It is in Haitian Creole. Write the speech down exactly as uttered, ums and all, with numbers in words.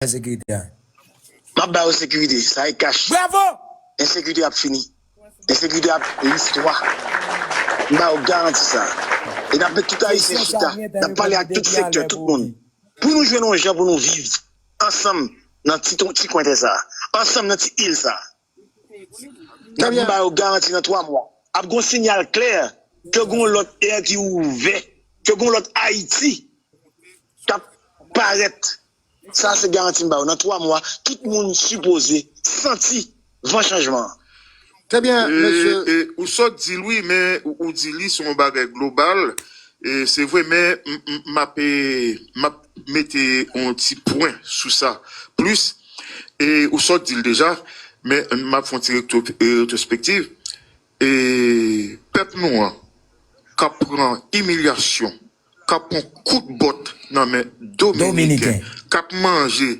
ensekirite a. M ap ba yo sekirite, sa e kach. Bravo! Ensekirite ap fini. Ensekirite ap listwa. M ba yo garanti sa. E n ap met tout Ayisyen chita. N ap pale ak tout sektè, tout moun. Pou nou jwenn yon jan pou nou viv ansanm nan ti, ti kwen tè sa. Ansanm nan ti il sa. M ba yo garanti nan twa mwa. Ap gon sinyal klè ke gon lòt è ki ouvè, ke gon lòt Ayiti k ap parèt. Sa se garanti m ba yo. Nan twa mwa, tout moun sipoze santi van chanjman an. Trè byen, mesye. E, ou sot di l wi, men ou, ou di li se yon bagay global. E se vre, men m ap, m ap mete yon ti pwen sou sa plis. E ou sot di l deja, men m ap fè yon ti retwospektiv. E pèp nou an k ap pran imilyasyon, k ap pran kout bòt nan men dominiken, k ap manje